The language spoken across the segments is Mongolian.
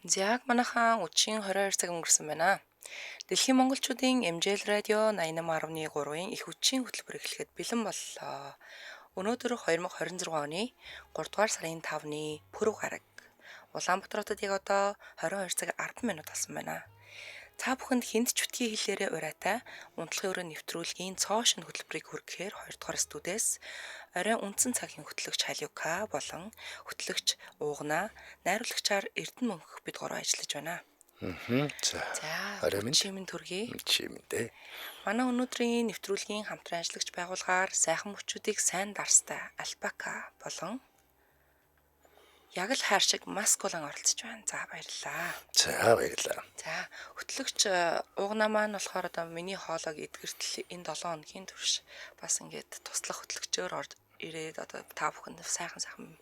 Яг манайхан үдшийн 22 цаг өнгөрсөн байна. Дэлхийн монголчуудын MJL радио 88.3-ын их үдшийн хөтөлбөр эхлэхэд бэлэн боллоо. Өнөөдөр 2026 оны 3 дугаар сарын 5-ны пүрэв гараг. Улаанбаатар хотод яг одоо 22 цаг 10 минут болсон байна. Та бүхэнд хүнд ч битгий хэлээрээ урайтай унтлахын өрөө нэвтрүүлгийн цоо шинэ хөтөлбөрийг хүргэхээр 2 дугаар студиэс оройн үндсэн цагийн хөтлөгч Халиука болон хөтлөгч Уугнаа, найруулагчаар Эрдэнэ Мөнх бид гурав ажиллаж байна. За. За, Орой минь. Үдшийн минь төргий. Чи минь дээ. Манай өнөөдрийн нэвтрүүлгийн хамтран ажиллагч байгуулгаар сайхан мөчүүдийг сайн дарстай Альпака болон яг л хайр шиг маскулан оролцож байна. За, баярлалаа. За, баярлалаа. За, хөтлөгч Уугнаа маань болохоор одоо миний хоолойг эдгэртэл энэ 7 хоногийн турш бас ингээд туслах хөтлөгчөөр орж ирээд одоо та бүхэнд сайхан сайхан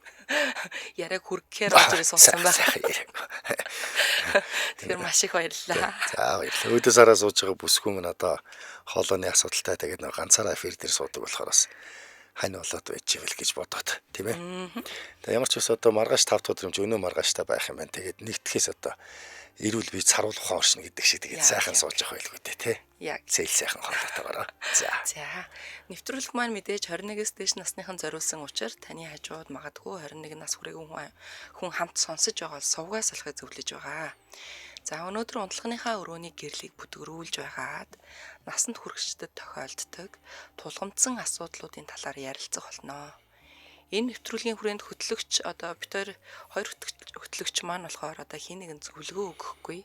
яриаг хүргэхээр орж ирээ суусан байна. Сайхан яриаг. Тэгэхээр маш их баярлалаа. За, баярлалаа. Өөдөөс хараа сууж байгаа бүсгүй минь одоо хоолойны асуудалтай тэгээд нэг ганцаараа эфир дээр суудаг болохоор бас хань болоод байж ивэл гэж бодоод тийм ээ. Тэгээ ямар ч бас одоо маргааш 5 дахь өдөр юм чи өнөө маргааштай байх юм байна. Тэгээд нэгтгэхээс одоо эрүүл бие царуул ухаан оршино гэдэг шиг тэгээд сайхан сууж явах байлгүй дээ тий. Яг. Зээл сайхан хоолойтойгоороо. За. За, нэвтрүүлэг маань мэдээж 21-ээс дээш насныхан зориулсан учраас таны хажууд магадгүй 21 нас хүрээгүй хүн хамт сонсож байгаа бол сувгаас болохыг зөвлөж байгаа. За, өнөөдөр унтлагынхаа өрөөний гэрлийг бүдгэрүүлж байгаад насанд хүрэгчдэд тохиолддог тулгамдсан асуудлуудын талаар ярилцах болно. Энэ нэвтрүүлгийн хүрээнд хөтлөгч одоо бид хоёр хөтлөгч маань болохоор одоо хин нэгэн зөвлөгөө өгөхгүй,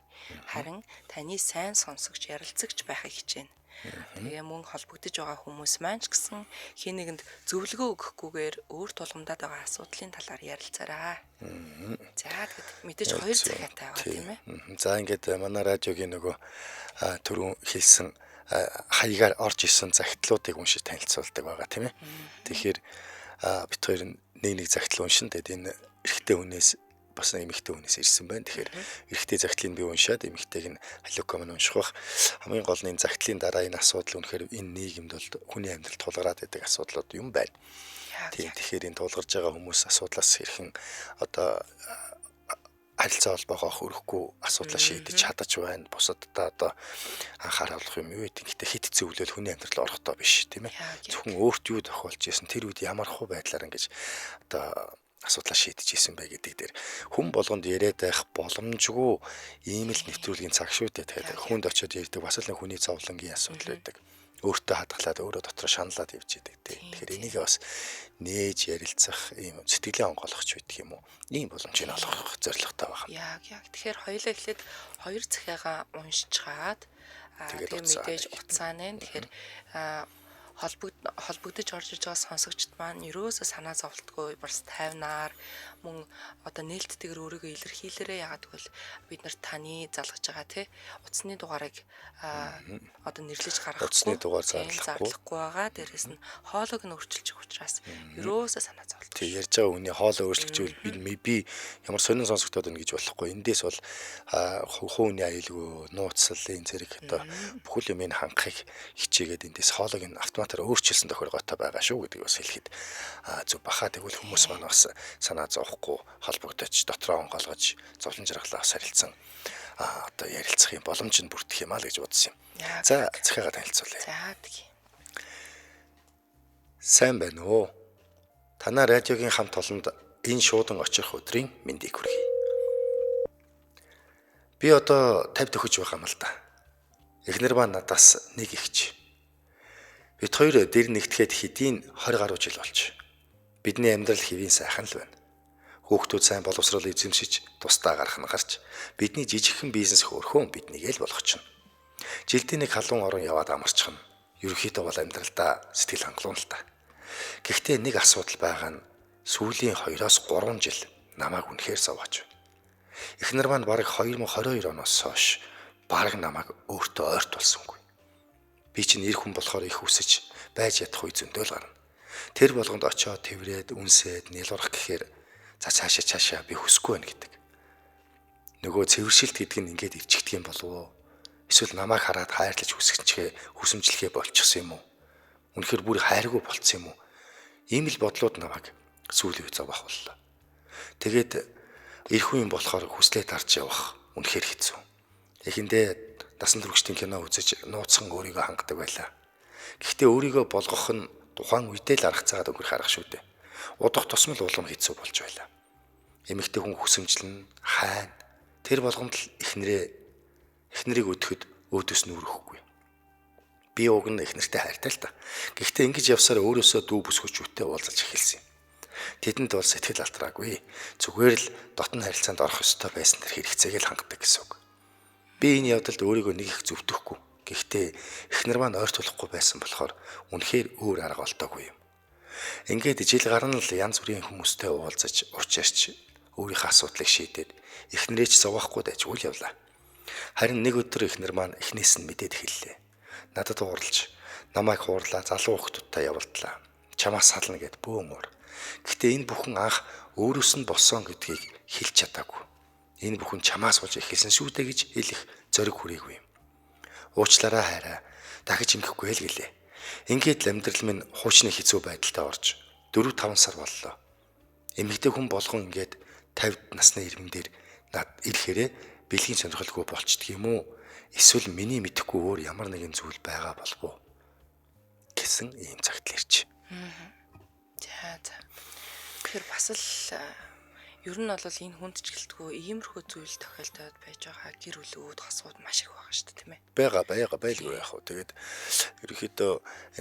харин таны сайн сонсогч, ярилцагч байхыг хичээнэ. Тэгээ мөн холбогдож байгаа хүмүүс маань ч гэсэн хин нэгэнд зөвлөгөө өгөхгүйгээр өөр тулгамдаад байгаа асуудлын талаар ярилцаарай. За, тэгэд мэдээж хоёр захиатай байгаа тийм ээ. За, ингээд манай радиогийн нөгөө түрүүн хэлсэн хаягаар орж исэн захидлуудыг уншиж танилцуулдаг байгаа тийм ээ. Тэгэхээр бид хоёр нэг нэг захидал уншин. Тэгээд энэ эрэгтэй хүнээс бас нэг эмэгтэй хүнээс ирсэн байна. Тэгэхээр эрэгтэй захидлыг би уншаад эмэгтэйг нь Халиука маань унших бах. Хамгийн гол нь энэ захидлын дараа энэ асуудал үнэхээр энэ нийгэмд бол хүний амьдрал тулгараад байдаг асуудлууд юм байна. Тийм, тэгэхээр энэ тулгарч байгаа хүмүүс асуудлаас хэрхэн одоо харилцаа холбоогоо хөрөхгүй асуудлаа шийдэж чадаж байна. Бусаддаа одоо анхаарал хандуулах юм юу гэдэг. Гэтэ хит зөвлөл хүний амьдрал орохдоо биш тийм ээ. Зөвхөн өөрт юу тохиолж исэн тэр үед ямар хуу байдлаар ингэж одоо асуудлаа шийдэж исэн бэ гэдэг дээр хүн болгонд яриад байх боломжгүй ийм л нэвтрүүлгийн цаг шүү дээ. Тэгэхээр хүнд очиод ярьдаг бас л хүний зовлонгийн асуудал байдаг. Өөртөө хадгалаад өөрөө дотроо шаналаад явж идэг тий. Тэгэхээр энийг бас нээж ярилцах ийм сэтгэлийн онгойлгоч байдаг юм уу? Ийм боломжийг олгох зорилготой байна. Яг. Тэгэхээр хоёулаа эхлээд хоёр захиагаа уншичгаад Тэгээд тэгээ утсаа мэдээж нэг. утсаа нэ. Тэгэхээр холбогдож орж иж байгаа сонсогчд маань ерөөсөө санаа зовлтгүй бас тайвнаар мөн одоо нээлттэйгээр өөрийгөө илэрхийлээрэй. Яагаад гэвэл бид нар таны залгаж байгаа тий утасны дугаарыг одоо нэрлэж гаргахгүй, Утасны дугаар тий, зарлахгүй. зарлахгүй байгаа. Дээрээс нь хоолойг нь өөрчилж байгаа учраас ерөөсөө санаа зовлтгүй. Тий, ярьж байгаа хүний хоолой өөрчлөгч би ямар сонин сонсогдоод байна гэж болохгүй. Эндээс бол хувийн аюулгүй, нууцлалын зэрэг одоо бүхэл юмыг хангахыг хичээгээд эндээс хоолойг нь автоматар өөрчилсөн тохиргоотой байгаа шүү гэдгийг бас хэлэхэд зөв баха. Тэгвэл хүмүүс маань бас санаа зовхгүй холбогдож, дотроо онгойлгож, зовлон жаргалаа бас харилцан одоо ярилцах юм боломж нь бүрдэх юм аа л гэж бодсон юм. За, захиагаа танилцуулъя. За, тэгье. Сайн байна уу? Танай радиогийн хамт олонд энэ шуудан очих өдрийн мэндийг хүргэе. Би одоо 50 төхөж байгаа юм л да. Эхнэр маань надаас нэг ихч. Бид хоёр дэр нэгтгэхэд хэдийн 20 гаруй жил болж. Бидний амьдрал хэвийн сайхан л байна. Хүүхдүүд сайн боловсрол эзэмшиж, тусдаа гарах нь гарч, бидний жижигхэн бизнес хөөрхөн биднийг л болгочихно. Жилдээ нэг халуун орон яваад амарчихна. Ерөнхийдөө бол амьдралдаа сэтгэл хангалуун л та. Гэхдээ нэг асуудал байгаа нь сүүлийн 2-3 жил намайг үнэхээр зовоож байна. Эхнэр маань бараг 2022 оноос хойш бараг намайг өөртөө ойрт болсонгүй. Би чинь эр хүн болохоор их үсэж байж ядах үе зөндөл гарна. Тэр болгонд очиод тэврээд үнсээд нялуурах гэхээр за цаашаа би хүсэхгүй байна гэдэг. Нөгөө цэвэршилт гэдэг нь ингээд ирчихдэг юм болов уу? Эсвэл намайг хараад хайрлаж хүсэмжлэхээ болчихсон юм уу? Үнэхээр бүр хайргүй болцсон юм уу? Ийм л бодлууд намайг сүүлийн үе зовоох боллоо. Тэгээд Ирэх үеийн болохоор хүслээ дарж явах үнэхээр хэцүү. Эхэндээ насан туршидын кино үзэж нууцхан өөрийгөө хангадаг байлаа. Гэхдээ өөрийгөө болгох нь тухайн үедээ л арга цаагаад өнгөрөх арга шүү дээ. Удах тусам л улам хэцүү болж байлаа. Эмэгтэй хүн хүсэмжлэн хайна. Тэр болгонд л эхнэрийг өдөхөд өөдөөс нүрөхгүй. Би уг нь эхнэртэй хайртай л та. Гэхдээ ингэж явсаар өөрөөсөө дүү бүсгүүчүүдтэй уулзалж эхэлсэн юм. Тэдэнд бол сэтгэл алтраагүй. Зүгээр л дотн харилцаанд орох ёстой байсан тэр хэрэгцээг л хангадаг гэсэн үг. Би энэ явдалд өөрийгөө нэг их зөвтөхгүй. Гэхдээ эхнэр маань ойртуулахгүй байсан болохоор үнэхээр өөр арга олдоогүй юм. Ингээд жил гарan л янз бүрийн хүмүүстэй уулзаж, урч ярьж өөрийнхөө асуудлыг шийдээд эхнэрээ ч зовохгүй дайжгүй л явлаа. Харин нэг өдөр эхнэр маань эхнээс нь мэдээд эхэллээ. Надад уурлаж, намайг хуурлаа, залуу хүүхдүүдтэй явуулдлаа. Чамаас сална гэд бөөн уур. Гэхдээ энэ бүхэн анх өөрөөс нь болсон гэдгийг хэлж чадаагүй. Энэ бүхэн чамаас болж эхэлсэн шүү дээ гэж хэлэх зориг хүрээгүй юм. Уучлаарай хайраа. Дахиж ингэхгүй л гэлээ. Ингээд л амьдрал минь хуучны хэцүү байдалтай орж 4-5 сар боллоо. Эмэгтэй хүн болгон ингээд 50 насны ирмэн дээр над ирэхээрээ бэлгийн сонирхолгүй болчдөг юм уу? Эсвэл миний мэдэхгүй өөр ямар нэгэн зүйл байгаа болов уу? Гэсэн ийм цагт л ирж. За за. Тэгэхээр бас л ер нь бол энэ хүнд ч гэлтгүй иймэрхүү зүйл тохиолдоод байж байгаа гэр бүлүүд хосууд маш их байгаа шүү дээ, тийм ээ. Байгаа байлгүй яах вэ? Тэгээд ерөнхийдөө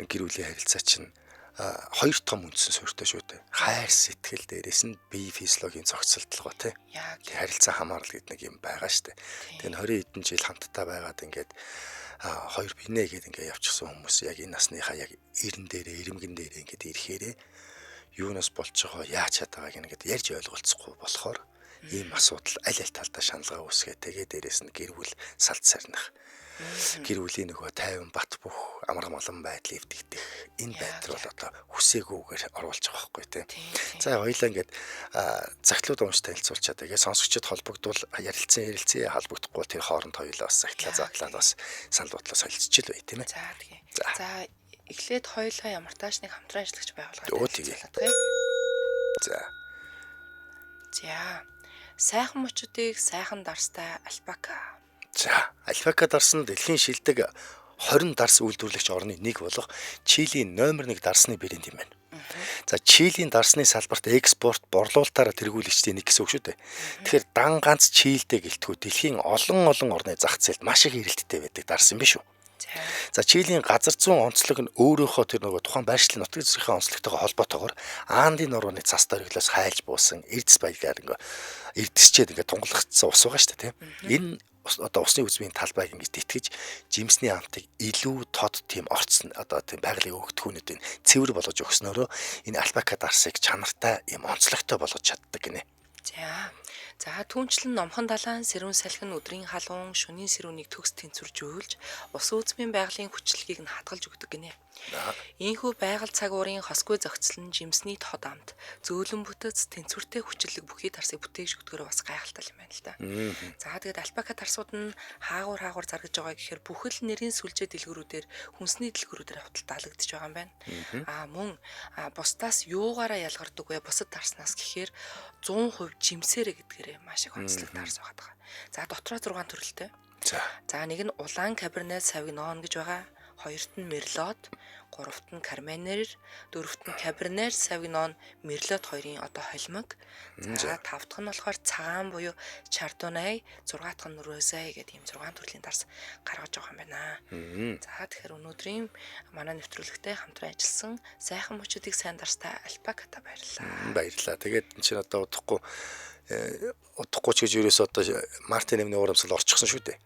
энэ гэр бүлийн харилцаа чинь хоёр том үндсэн суурьтай шүү дээ. Хайр, сэтгэл, дээрээс нь бие физиологийн зохицолдлого тий. Харилцаа хамаарал гэдэг нэг юм байгаа шүү дээ. Тэгээд 20 хэдэн жил хамтдаа байгаад ингээд хоёр бинэ гээд ингээд явчихсан хүмүүс яг энэ насныхаа яг 90 дээрээ, 90 дээрээ ингээд ирэхээрээ юунаас болж байгаа, яаж чадаагааг ингээд ярьж ойлголцохгүй болохоор ийм асуудал аль аль талдаа шаналгаа үүсгээ. Тэгээ дээрээс нь гэр бүл салд сарних. Гэр бүлийн нөгөө тайван бат бөх амар малан байдал эвдэгдэх энэ байдал бол одоо хүсээгүйгээр оруулж байгаа байхгүй тий. За хоёлаа ингээд загтлууд унш танилцуулчаа. Тэгээ сонсогчид холбогдвол ярилцсан холбогдохгүй тэр хооронд хоёлаа бас загтлаа задлаа бас санал бодлоо солилцож л бай тийм ээ. За тэгээ. За эхлээд хоёлаа ямар тааш нэг хамтран ажиллагч байгуулгаад танилцуулаад. За. За. Сайхан мөчүүдийг сайхан дарстай альпака. За, альпака дарс нь дэлхийн шилдэг 20 дарс үйлдвэрлэгч орны нэг болох Чилийн номер 1 дарсны брэнд юм байна. За, Чилийн дарсны салбарт экспорт борлуулалтаараа тэргүүлэгчдийн нэг гэсэн үг шүү дээ. Тэгэхээр дан ганц Чилдээ гэлтгүү дэлхийн олон олон орны зах зээлд маш их эрэлттэй байдаг дарс юм биш үү? За, Чилийн газар зүүн онцлог нь өөрөөхөө тэр нөгөө тухайн байршлын нутгийн засгийн онцлогтойгоо холбоотойгоор Андын нурууны цас дөрвөлөөс хайлж буусан эрдэс баягаар ингээ эрдэсчээд ингээ тунгалагдсан ус байгаа шүү дээ, тийм. Энэ одоо усны үзмийн талбайг ингэж тэтгэж жимсний амтыг илүү тод тийм орцсон одоо тийм байгалийн өгтгүүнүүдийн цэвэр болгож өгснөөрөө энэ альпака дарсыг чанартай юм онцлогтой болгож чаддаг гинэ. За. За түүнчлэн номхон далайн сэрүүн салхи нь өдрийн халуун шөнийн сэрүүнийг төгс тэнцвэржүүлж ус үзмийн байгалийн хүчлэгийг нь хадгалж өгдөг гинэ. Ийхүү байгаль цаг уурын хосгүй зохицол нь жимсний тод амт, зөөлөн бүтэц, тэнцвэртэй хүчлэг бүхий тарсыг бүтээгш өгдгөөрөө бас гайхалтай юм байна л да. За тэгээд альпака тарсууд нь хаагур хаагур заргаж байгаа гэхээр бүхэл нэрийн сүлжээ дэлгүүрүүдээр хүнсний дэлгүүрүүдээр худалдаалагдаж байгаа юм байна. Аа мөн бусдаас юугаараа ялгардаг вэ? Бусад тарснаас гэхээр 100% жимсээрээ гэдгээрээ маш их онцлог тарс байгаа. За дотроо 6 төрөлтэй. За нэг нь улаан кабернет савигнон гэж байгаа. Хоёрт нь мерлот, гуравт нь карменер, дөрөвт нь кабернет савигнон, мерлот хоёрын одоо холимог. За тав дахь нь болохоор цагаан буюу чардонай, зургаат дахь нь розай гэдэг ийм 6 төрлийн дарс гаргаж байгаа юм байна. За тэгэхээр өнөөдрийн манай нэвтрүүлэгтээ хамтран ажилласан сайхан мөчүүдийг сайн дарстай альпаката баярлалаа. Баярлалаа. Тэгээд энэ чинь одоо удахгүй ч гэж ерөөсөө одоо Мартин 8-ны урамсгал орчихсон шүү дээ.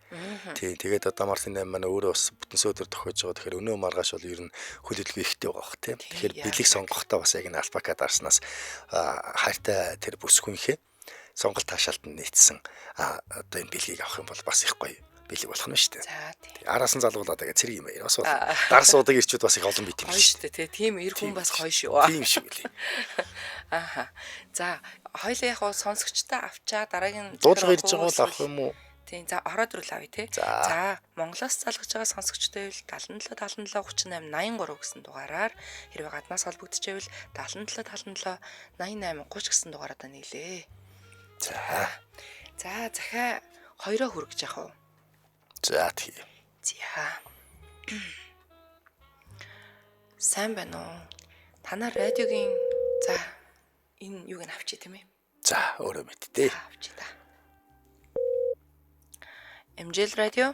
Тийм. Тэгээд одоо Мартин 8 маань өөрөө бас бүтэн өдөр тохиож байгаа. Тэгэхээр өнөө маргааш бол ер нь хөлөөлгөө ихтэй байгаа бох тийм. Тэгэхээр бэлэг сонгохдоо бас яг энэ альпака дарснаас хайртай тэр бүсгүнхээ сонголт таашаалтанд нийцсэн одоо энэ бэлгийг авах юм бол бас их гоё бэлэг болох нь шүү дээ. За тийм. Араас нь залгуулаад байгаа цэрэг юм аа. Бас дарс уудаг ирчүүд бас их олон бит юм шүү дээ. Тийм эр хүн бас гоё шүү. Тийм шүү гэлээ. Ааха. За хоёлаа яг сонсогчтой авчаа дараагийн дуудлага ирж байгаа бол авах юм уу? Тийм. За ороод ирвэл авъя те. За Монголоос залгаж байгаа сонсогчтой байвал 77 77 38 83 гэсэн дугаараар хэрвээ гаднаас холбогдчихвэл 77 77 88 30 гэсэн дугаараа нийлээ. За. За, захиа хоёроо хүргэж явах уу? За тий. За. Сайн байна уу? Танаар радиогийн за энэ юуг нь авчи тийм ээ. За өөрөө мэдтээ. За авчи та. MJL радио.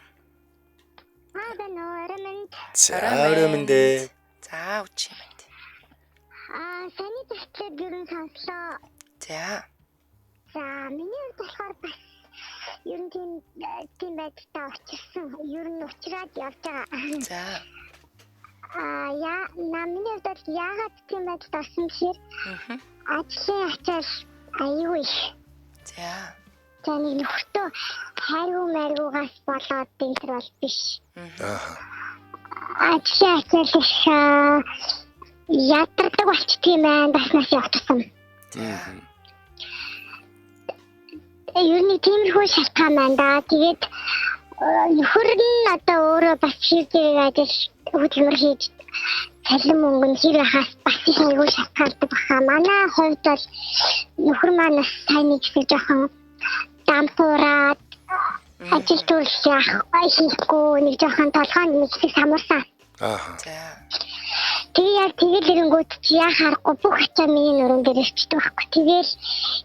Аа байна уу, орой минь. За орой минь дээ. За үчи мэнд. Аа, саний захидлыг ер нь сонслоо. За. За, миний хувьд болохоор бас ер нь тийм байдалтай учирсан. Ер нь учраад явж байгаа. За. Аа, яа, миний хувьд бол яагаад тийм байдалд орсон гэхээр ажлын ачаал аюу их. За. За, нэг нөхөртөө хайргүй майргуугаас болоод энэ төр бол биш. Аа. Ажлын ачаал их ядардаг болчдөг юм байна. Бас нас явах тусам. Ер нь тиймэрхүү шалтгаан байна да. Тэгээд нөхөр нь одоо өөрөө бас хэр зэрэг ажил хөдөлмөр хийж цалин мөнгө нь хэр хаас бас их аягүй шалтгаалдаг баха. Манай хувьд бол нөхөр маань бас сайн нэг хэсэг жоохон дампуураад ажил төрөл яах хийхгүй нэг жоохон толгойд нэг хэсэг самуурсан. Аа. За. Тэгээ яг тэгэл ирэнгүүт чи яа харахгүй бүх ачаа миний нөрөн дээр ирчдэг байхгүй. Тэгэл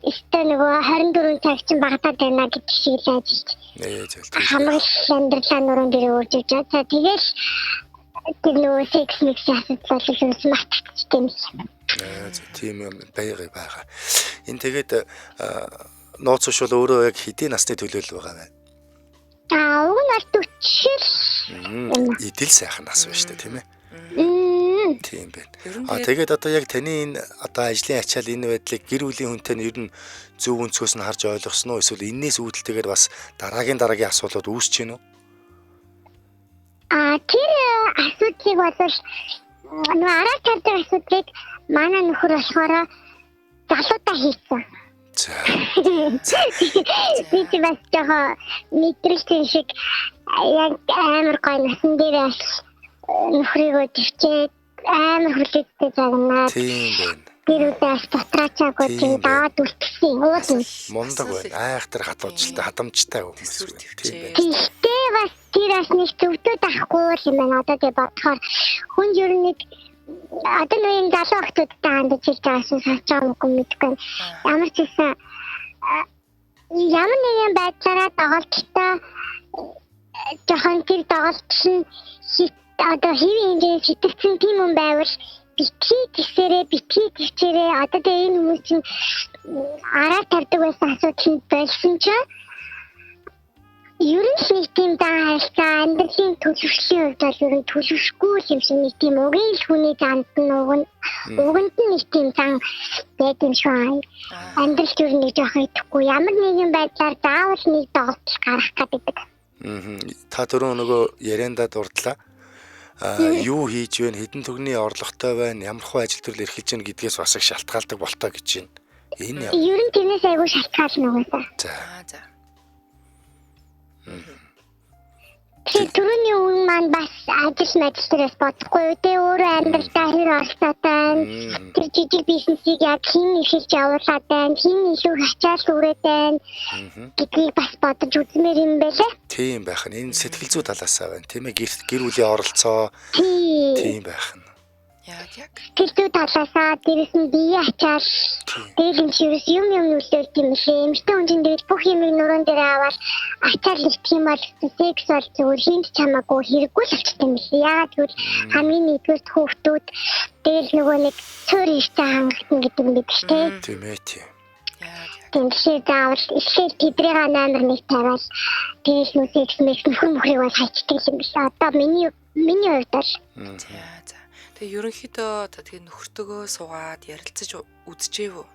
өстой нөгөө 24 цаг чинь багадаад байна гэдэг шиг л ажиллаж. Нээ зөв. Хамаг амьдралаа нөрөн дээр өөрчилж байгаа. За тэгэл тэр нөгөө секс микс асуудал бол ерөөс мартагдчих юм шиг. Нээ зөв тийм юм байга байгаа. Энэ тэгээд нууц ушул өөрөө яг хэдийн насны төлөөлөл байгаа вэ? Аа, уг нь бол 40 л. Идэл сайхан нас байна шүү дээ, тийм ээ. Тийм байна. А тэгээд одоо яг таны энэ одоо ажлын ачаал энэ байдлыг гэр бүлийн хүнтэй нь ер нь зөв өнцгөөс нь харж ойлгосон уу? Эсвэл энээс үүдэлтэйгээр бас дараагийн асуудлууд үүсэж гин үү? А тэр асуудлыг бол нөгөө араа тавьдаг асуудлыг манай нөхөр болохоор залуудаа хийсэн. За. Би чи бас жоохон мэдрэлтэй шиг яг амар гой насан дээр нөхрийгөө төвчээд амар хүлээдтэй загнаад. Тийм байна. Тэр үдээс дотрачаагүй тийм даваад үлдсэн. Уулна. Мундаг байна. Айхтар хадуучлалтай, хадамжтай хүмүүс байна. Тийм байна. Гэхдээ бас тэр бас нэг зөвдөөд авахгүй л юм байна. Одоо тэг бодохоор хүн ер нь нэг одоо нэг юм залуу охтуудтай хандаж хэлж байгаа шин сонсож байгаа юм уу мэдэхгүй. Ямар ч гэсэн ямар нэгэн байдлаараа доголдолтой жоохон тэр доголдол нь одоо хэвийн хэмжээний сэтгцэн тийм юм байвал битгий тэгсэрээ битгий тэгчээрээ одоо тэгээ энэ хүмүүс чинь араа тавьдаг байсан асуудал нь болсон чинь ер нь л нэг тийм зан харилцаа амьдралын төлөвшлийн хувьд бол ер нь төлөвшгүй юм шиг нэг тийм угийн л хүний занд нь уганд нь нэг тийм зан байд юм шиг байна. Амьдрал ер нь нэг жоохон идэхгүй ямар нэгэн байдлаар заавал нэг доголдол гарах гэдэг. Та түрүү нөгөө яриандаа дурдлаа. Юу хийж вэ? Хэдэн төгрөгийн орлоготой байна? Ямар хөө ажил төрөл эрхэлж байна гэдгээс бас их шалтгаалдаг болтой гэж байна. Энэ ер нь тэрнээс айгүй шалтгаална угаасаа. За. За. Тэгэхээр түрүүний үн маань бас ажил мэдл дээрээс бодохгүй юу те өөрөө амьдралдаа хэр оролцоотой байна. Тэр жижиг бизнесийг яг хэн эрхэлж явуулаад байна, хэн илүү ачаал үүрээд байна гэдгийг бас бодож үзмээр юм байлээ. Тийм байх нь. Энэ сэтгэл зүй талаасаа байна тийм ээ. Гэр бүлийн оролцоо тийм байх нь. Яг. Сэтгэл зүй талаасаа дээрэс нь бие ачаал тэгэл энэ чинь ерөөс юм нөлөөлт юм лээ. Эмэгтэй хүн чинь тэгэл бүх юмыг нуруунд дээр аваад ачаал ирэх юм бол секс бол зүгээр хинт чамаагүй хэрэггүй л болчихсон юм лээ. Яагаад гэвэл хамгийн нэгдүгürt хүүхдүүд тэгэл нөгөө нэг цоор ирсэн хангалтна гэдэг юм бид шүү дээ. Тийм ээ тийм. Яг. Тийм тэгэхээр заавал эхлээл тэдрийг номер 1 тавиал тэгэл нүү секс мэкс нөхөр мөхрийг бол хайчдаг юм биш. Одоо миний хувьд бол За. Тэгээ ерөнхийдөө тэгээ нөхөртөөгөө суугаад ярилцаж үзжээв үү?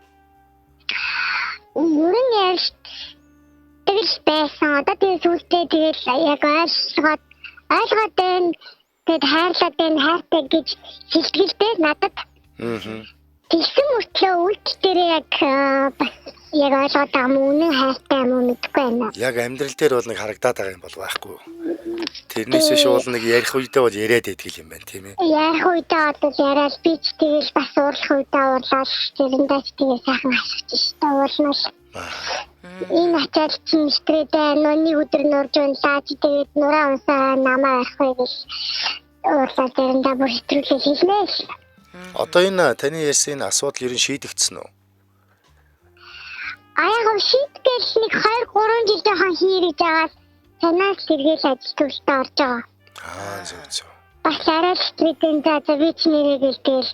Ер нь ярилцдаг л байсан. Одоо тэгээ сүүлдээ тэгэл яг ойлгоод байна. Тэгээд хайрлаад байна, хайртай гэж хэлдэг л дээ надад. Тэгсэн мөртлөө үйлдэл дээрээ яг бас яг ойлгоод байгаа юм үнэн хайртай юм уу мэдэхгүй байна. Яг амьдрал дээр бол нэг харагдаад байгаа юм бол байхгүй. Тэрнээс биш бол нэг ярих үедээ бол яриад байдаг юм байна тийм ээ. Ярих үедээ бол яриад би ч тэгэл бас уурлах үедээ уурлаад тэрэндээ ч тэгээ сайхан хашгич штэ уулнал. Энэ ачаал чинь нэвтрээд нөө нэг өдөр нурж унлаа чи тэгээд нураа унсаа намаа арах вэ гэж уурлаа заримдаа бүр хэтрүүлээ хэлнэ л. Одоо энэ таны ярьсан энэ асуудал ер нь шийдэгдсэн үү? А яг шийдгээл нэг 2 3 жил жоохон хийрэж агаад танаас л эргээл ажил төрөлтөө орж байгаа. Аа зөв зөв. Бас арай л хэтрүүдэн за за би ч нэрээ гэлгээл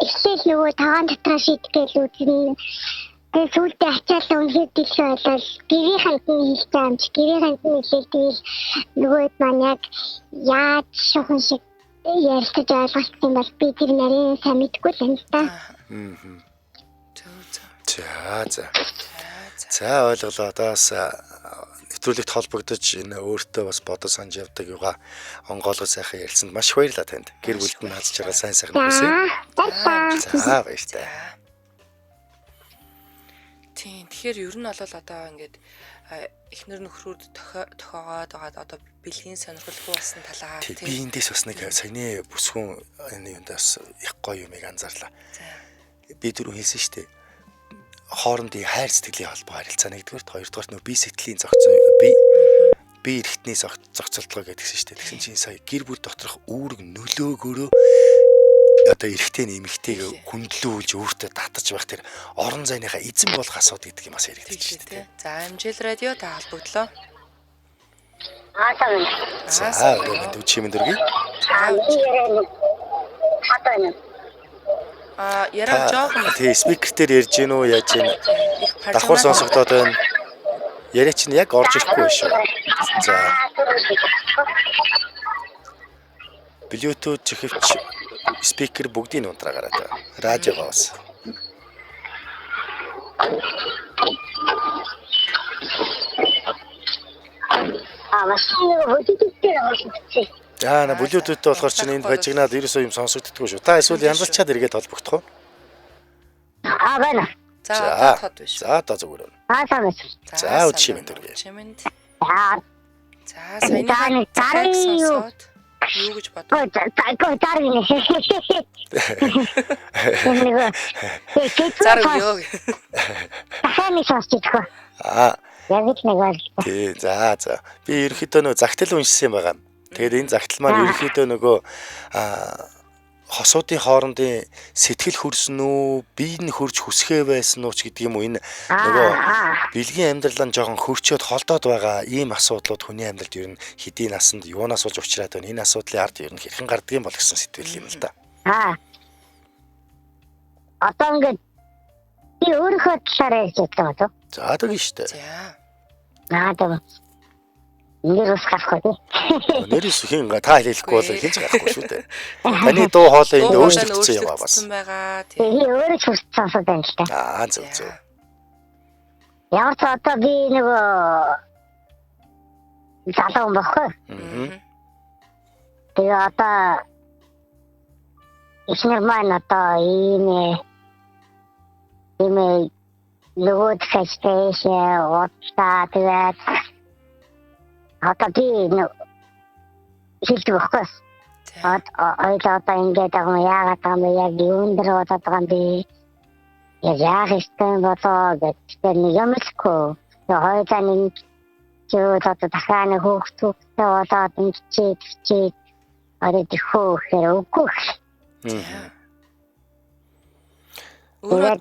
эхлээл нөгөө тогоон дотроо шийдгээл үзнэ. Тэгээ сүүлдээ ачаалал үнэхээр дэлхий болол гэрийнхэнд нь хэлж байгаа юм чи гэрийнхэнд нь хэлээл тэгэл нөгөөд маань яг яаж шухан шиг ярилцаж ойлголцсон бол би тэр нарийн сайн мэдэхгүй л юм л та. Аа. Зөв зөв. За за. За за. За ойлголоо. Одоо бас нэвтрүүлэгт холбогдож энэ өөртөө бас бодож санаж явдаг юга онгоолгож сайхан ярилцсанд маш их баярлалаа танд. Гэр бүлд нь хазж байгаа сайн сайхан хүсье. За баярлалаа. За баяртай. За. Тийм. Тэгэхээр ер нь бол одоо ингээд эхнэр нөхрүүд тохиогоод байгаа одоо бэлгийн сонирхолгүй болсон талаар Тий, би эндээс бас нэг саяны бүсгүн энэ юундаас их гоё юмыг анзаарлаа. За. Би түрүү хэлсэн шүү дээ. Хоорондын хайр сэтгэлийн холбоо харилцаа нэгдүгээрт, хоёрдугаарт нөө бие сэтгэлийн зохицол би эрхтний зохицолдлого гэдгсэн шүү дээ. Тэгсэн чинь сая гэр бүл доторх үүрэг нөлөөгөөрөө одоо эрэгтэй нь эмэгтэйг хүндлүүлж өөртөө татаж байх тэр орон зайныхаа эзэн болох асуудал гэдэг юм бас яригдчих Тэглээ шүү дээ. тий. За амжил радио та холбогдлоо. Аа сайн. За сайн өрөө байна. мэнд үчи мэнд өргөе. Аа миний яриа нэг хот байна. А яриа жоохон Тий, спикер дээр ярьж гин үү яаж гин их давхар сонсогдоод байна. Яриа чинь яг орж ирэхгүй шүү. За. Bluetooth чихвч спикер бүгдийг нь унтраа гараад байна. Радиогоо бас. Аа машин нэг бүдэгдээ орчихсон. За на Bluetooth-тэй болохоор чинь энд бажигнаад ерөөсөө юм сонсогддоггүй шүү. Та эсвэл янзалчаад эргээд холбогдох уу? Аа байна. За одоо тод биш. За одоо зүгээр байна. Аа сайн байна. За, үдшийн мэнд хүргэе. Үдшийн мэнд. Аа За саяны За, нэг захиаг зарын юу? сонсоод юу гэж бодов? гоо за гоо зар гинэ. Нэг Зар өгөө. Дахиад нэг сонсч идэх. Аа Яг л нэг бол. тий за за. Би ерөнхийдөө нөгөө загтал уншсан юм байгаа. Тэгээд энэ загтал маань ерөнхийдөө нөгөө хосуудын хоорондын сэтгэл хөрсөн үү, бие нь хөрж хүсхээ байсан уу ч гэдэг юм уу энэ нөгөө бэлгийн амьдрал нь жоохон хөрчөөд холдоод байгаа ийм асуудлууд хүний амьдралд ер нь хэдийн насанд юунаас болж учраад байна. Энэ асуудлын ард ер нь хэрхэн гардаг юм бол гэсэн сэтгэл юм л да. Аа. Одоо ингээд би өөрийнхөө талаар ярьж байгаа даа. За тэгин штэ. За. Аа даа. Нэр ус гарахгүй тий. Нэрээс хин та хэлэхгүй бол хинч гарахгүй шүү дээ. Таны дуу хоолой энд Дуу хоолой нь өөрчлөгдсөн юм аа бас. өөрчлөгдсөн байгаа. Тий. Тэгээ өөрөө ч хүрч сонсоод байна л та. Аа зөв зөв. Ямар ч одоо би нөгөө залуу хүн баггүй. Мгм. Тэгээ одоо эхнэр маань одоо ийм ийм нөгөө дахиад уудлаа тэгээд одоо би хэлдэг баггүй. За. Ойлоо одоо ингээд байгаа юм яагаад байгаа юм бэ яг юун дээр удаад байгаа юм бэ яг яах ёстой юм болоо гэдэг нэг юм лгүй. Тэгээ хоёулаа нэг зүйл одоо дахиад нэг хөөх түүхтэй болоод ингэчээд хичээд орой тэхөө гэхээр үгүй. Мгм. Өөрөө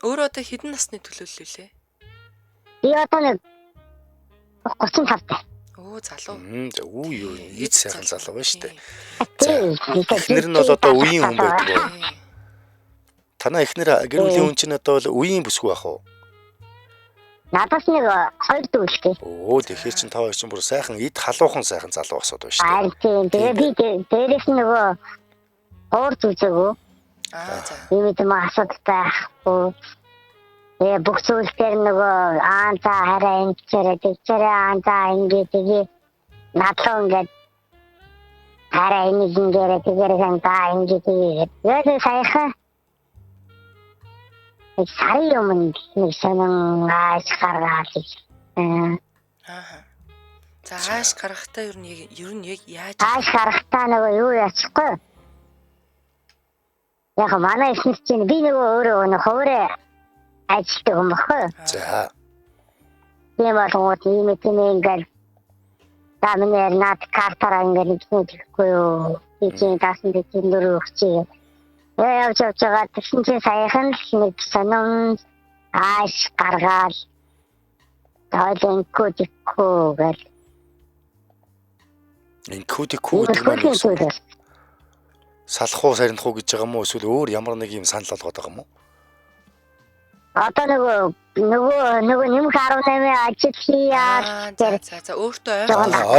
өөрөө одоо хэдэн насны төлөөлөл лээ? Би одоо нэг 35 таа. Өө залуу. Мм за үү юу ид сайхан залуу байна шүү дээ. Тийм. Эхнэр нь бол одоо үеийн хүн байдаг уу? Тий. Танаа эхнэр гэр бүлийн хүн чинь одоо бол үеийн бүсгүй байх уу? Надаас нэг хоёр дүүлтэй. Өө тэгэхээр чин та хоёр чинь бүр сайхан ид халуухан сайхан залуу асууд байна шүү дээ. Харин тийм. Тэгээ би дээрээс нь нөгөө уур зүзээгөө. Аа за. Ийм юм асуудал байхгүй. Тэгээ бүх зүйл дээр нөгөө аа за хараа ингэчээрээ тэгчээрээ аа за ингэ тэгээ надлуу ингээд хараа энийг ингээрээ тэгээрээ за ингэ тэгээ. Тэгээд саяхан нэг сарын өмнө нэг сонин ааш гаргаад ирсэн. Аа. За ааш гарахтаа ер нь яг ер нь яг яаж Ааш гарахтаа нөгөө юу яачихгүй. Яг манай эхнэр чинь би нөгөө өөрөө нөгөө хуваарь ажилтдаг юм баггүй. За. Тийм болгоод ийм тийм ингээл за миний яар наад картаараа ингээд нэг тэгэхгүй юу. Би чинь даасан тийм дөрөв өгчээ. Явж явж байгаа тэгсэн чинь саяхан л нэг сонин ааш гаргаал тоолонко дикко гэл. Инкүү дикүү гэдэг маань салах уу сарних уу гэж байгаа юм уу эсвэл өөр ямар нэг юм санал болгоод байгаа юм уу? Одоо нөгөө нэмэх 18-ийн ажил хийяа. За өөртөө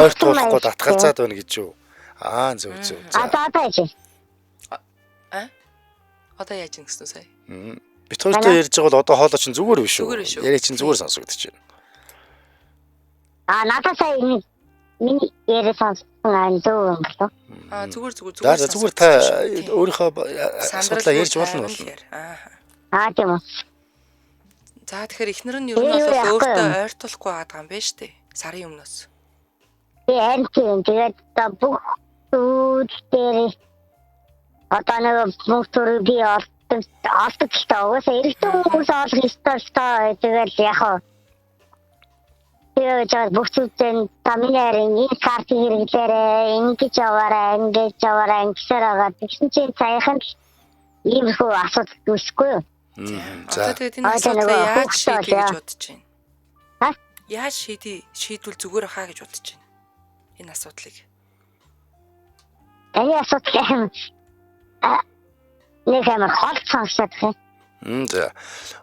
ойртуулахгүй татгалзаад байна гэж юу? Аа зөв зөв. Одоо яаж? Одоо яаж юм гэсэн сая? Бит хоёртой ярьж байгаа бол одоо хоолой чинь зүгээр биш үү? Яриа чинь зүгээр сонсогдож байна. Аа надад сая нэг миний яриа сонссон аа зөв юм болов. Аа зүгээр зүгээр. За зүгээр та өөрийнхөө асуудлаа ярьж болно болно. Аа тийм үү. За тэгэхээр эхнэр нь ер нь бол өөртөө ойртуулахгүй байгаа юм байна шүү дээ. Сарын өмнөөс. Тийм тийм. Тэгээд одоо бүх зүйл дээр одоо нэг мөнгө төгрөг би олдог л таа. Угаасаа эрэгтэй хүмүүс олох ёстой л таа. Тэгээд яг хаа тэгээд жаа бүх зүйлээ та миний харин энэ картыг хэрэглээрэй, ингэж яваарай, ингэж яваарай ингэсээр байгаа. Тэгсэн чинь саяхан л иймэрхүү асуудал үүсэхгүй юу? За тэгээд энэ асуудлыг яаж шийдье гэж бодож байна? Яаж шийдвэл зүгээр хаа гэж бодож байна? Энэ асуудлыг. Энэ асуудал нэг амар хол сонсоод байна. За.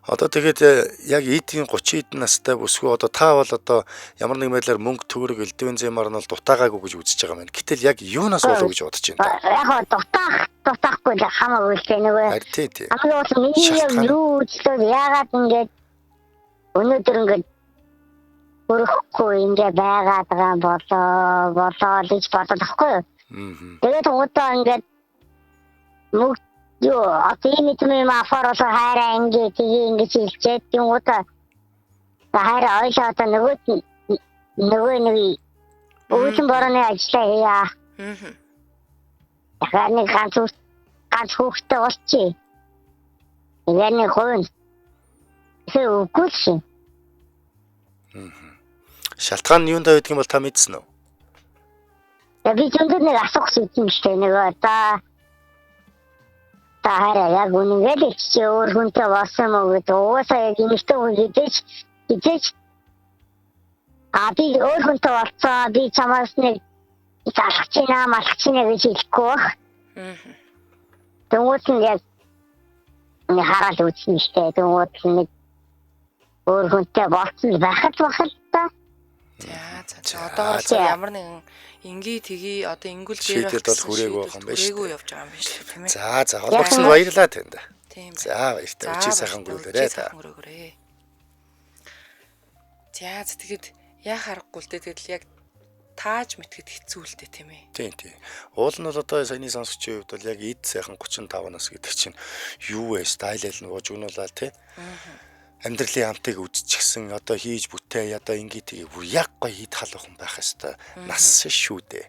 Одоо тэгээд яг эдийн 30 хэдэн настай бүсгүй одоо та бол одоо ямар нэгэн байдлаар мөнгө төгрөг элдвэн зэмар нь бол дутаагаагүй гэж үзэж байгаа юм байна. Гэтэл яг юунаас болов гэж бодож байна? Яг гоо дутаахгүй л хамаагүй л нөгөө. Харин тий. Хамгийн гол миний яг юу үзлээ яагаад ингэж өнөөдөр ингэж өрөхгүй ингэ байгаад байгаа болоо л гэж бодоод байхгүй юу? Тэгээд удаа ингэж мөнгө юу одоо ийм юм афар болоо хайраа ингэ тгий ингэж хэлчихэд юм удаа хайраа ойлоо одоо нөгөө нэг өвчин борооны ажлаа хийя. Тэгэхээр нэг ганц хүүхдтэй болчих. Тэгэхээр нэг хувь тэр үгүй л шин. Шалтгаан нь юунд байдаг юм бол та мэдсэн үү? Би зөндөө нэг асуух шийдсэн л дээ нөгөө за та хараа яг үнэнгээ л чи өөр хүнтэй болсон мó гэдэг угаасаа яг эмэгтэй хүн хизээч а би өөр хүнтэй болцоо би чамаас нэг залах чинаа малах чинаа гэж хэлэхгүй байх. Тэнгүүд нь яг нэг хараад үзсэн л дээ. Тэнгүүд нэг өөр хүнтэй болцсон байхад бах л та. За одоогор ямар нэгэн инги тгий одоо ингүүл дээр шийдэлд бол хүрээгүй байх юм байна шүү. Хүрээгүй явж байгаа юм байна шүү тийм ээ. За холбогдсон баярлалаа танд. Тийм. За баяртай. Өчиг сайхан өнгөрүүлээрэй та. За тэгэд яа харахгүй л дээ тэгэл яг тааж мэтгэд хэцүү л дээ тийм ээ. Тийм. Уул нь бол одоо саяны сонсогчийн хувьд бол яг эд сайхан 35 нас гэдэг чинь юу вэ? Стайлэл нь божигнуулаад тий. Амьдралын хамтыг үзчихсэн одоо хийж бүтээ одоо ингээ тгийг бүр яг гоё хид халуухан байх хэвээр нас шүү дээ.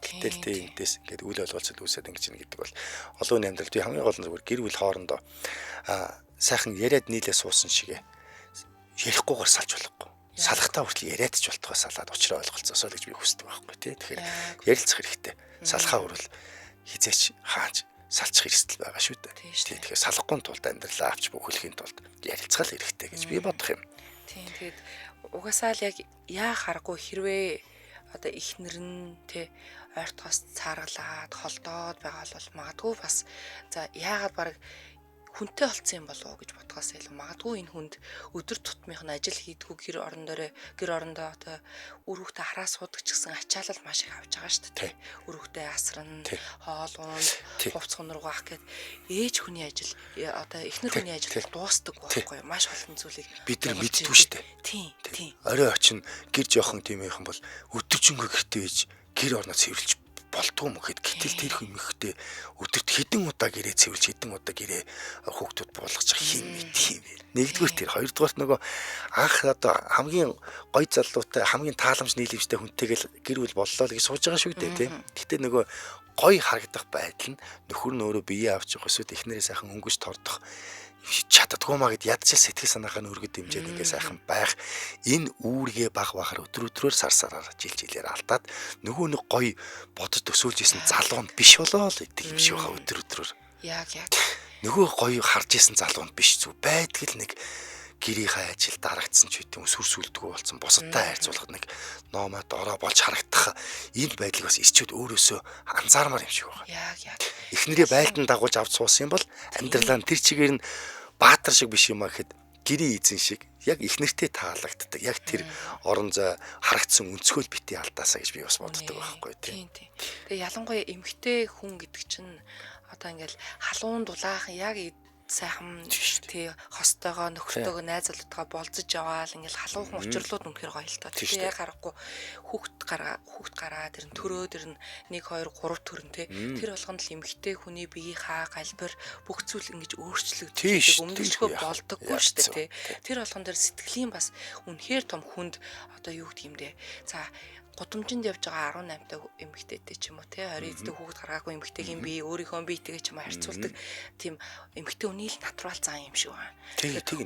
Гэтэл тий эндээс ингээд үл ойлголцол үүсээд ингэж ийн гэдэг бол олон хүний амьдралд би хамгийн гол нь зүгээр гэр бүл хоорондоо сайхан яриад нийлээ суусан шигэ ярихгүйгээр салж болохгүй. Салахтаа хүртэл яриад ч болтгоо салаад учраа ойлголцоосоо л гэж би хүсдэг байхгүй тий. Тэгэхээр ярилцах хэрэгтэй. Салахаа хүрвэл хизээч хаач салчих эрсдэл байгаа шүү дээ. Тийм тэгэхээр салахгүй тулд амьдралаа авч бүхэлхийн тулд ярилцах л хэрэгтэй гэж би бодох юм. Тийм тэгээд угаасаа л яг яа харахгүй хэрвээ одоо эхнэр нь тэ ойртгоос цааргалаад холдоод байгаа бол магадгүй бас за яагаад баг хүнтэй болцсон юм болов уу гэж бодгоос илүү магадгүй энэ хүнд өдөр тутмынх нь ажил хийдгүү гэр орондоо одоо үр хүүхдээ хараа суудаг ч гэсэн ачаалал маш их авч байгаа шүү дээ. Үр хүүхдээ асран, хоол унд, хувц хунаргаах гэд ээж хүний ажил одоо эхнэр хүний ажил дуустдаг байхгүй юу? Маш олон зүйлийг бид нар мэддэггүй шүү дээ. Тийм. Орой очин гэр жоохон тийм байх юм бол өдөржингөө гэртээ ээж гэр орноо цэвэрлж болдгоо юм гэхэд гэтэл тэр хэмэхтэй өдөрт хэдэн удаа гэрээ цэвэрлж хэдэн удаа гэрээ хүүхдүүд буулгаж байгаа хин мэдх юм бэ. Нэгдүгээр тэр, хоёрдугаарт нөгөө анх одоо хамгийн гоё залуутай хамгийн тааламж нийлэмжтэй хүнтэйгэл гэр бүл боллоо л гэж сууж байгаа шүү дээ тийм. Гэтэ нөгөө гоё харагдах байдал нь нөхөр нь өөрөө бие авч явах эсвэл эхнэрээ сайхан хөнгөж тордох Чаддгүй маа гэд ядчил сэтгэл санаагаа нь өргөд дэмжээд ингээ сайхан байх. Энэ үүргээ баг багаар өдөр өдрөөр сар сараар жил жилээр алдаад нөгөө нэг гоё бодож төсөөлж исэн залуу нь биш болоо л гэдэг юм шиг байгаа өдөр өдрөөр. Яг яг. Нөгөө гоё харж исэн залуу нь биш зү байдгал нэг гэрийнхээ ажил дарагдсан ч үгүй сүр сүлдгүү болсон бусадтай харьцуулахад нэг номод ороо болж харагдах энэ байдлыг бас ирчүүд өөрөөсөө анзаармаар юм шиг байна. Яг яг. Эхнэрээ байлдан дагуулж авч суусан юм бол амьдралаа нь тэр чигээр нь баатар шиг биш юм а гэхэд гэрийн эзэн шиг яг эхнэртэй таалагддаг. Яг тэр орон зай харагдсан өнцгөөл бити алдаасаа гэж би бас боддог байхгүй тийм. Тийм. Тэгээ ялангуяа эмгтэй хүн гэдэг чинь одоо ингээл халуун дулаахан яг сайхан тий хостойгоо нөхөртөөгөө найз залуутайгаа болзож яваал ингээл халуухан учирлууд үнэхээр гоё л тоо. Тэгээ яг харахгүй хүүхд гараа тэр нь төрөө тэр нь 1 2 3 төрөн тий тэр болгонд л эмгтэй хүний биеийнхаа галбир бүх зүйл ингэж өөрчлөгдөж өмнөдгөө болдоггүй шүү дээ тий. Тэр болгон дээр сэтгэлийн бас үнэхээр том хүнд одоо юу гэдэг юм бэ? За гудамжинд явж байгаа 18 та эмэгтэйтэй ч юм уу те 20 эдтэй хүүхэд гаргаагүй эмэгтэйгийн бие өөрийнхөө биетэйгээ ч юм уу харьцуулдаг тийм эмэгтэй хүний л натурал зан юм шиг байна.